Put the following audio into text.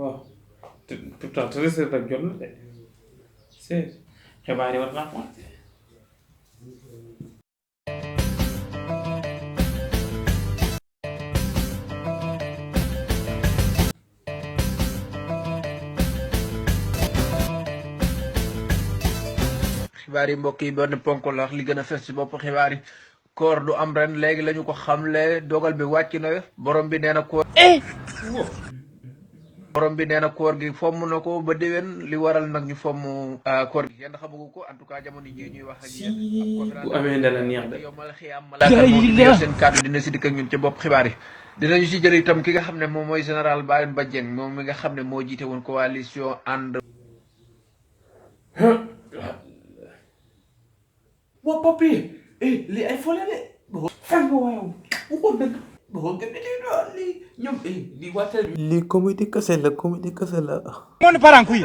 waaw te pourtant 13h nag jot na de c'est xibaar yi war naa commencé. xibaar yi mbokk yi benn ponk la li gën a fes ci bopp xibaar yi koor du am ren léegi lañu ko xamle dogal bi wàcc na borom bi nee na koor borom bi nee na koor gi fomm na ko ba déwén li waral nag ñu fomm koor gi kenn xamagu ko en tout cas jamono ji ñuy wax ak yéen bu amee dana neex de. yow mal xiyaam malaaka moom yor seen kàddu dina si dikk ak ñun ci bopp xibaar yi dinañu si jël itam ki nga xam ne moom mooy général Bayen Badieng moom mi nga xam ne moo jiite woon coalition ànd waa papier lii ay fole de fen nga waayow waxoon dëgg boo gën a lii ñoom lii waxtaan Li comédie kese la comédie kese la. Mon parent kuy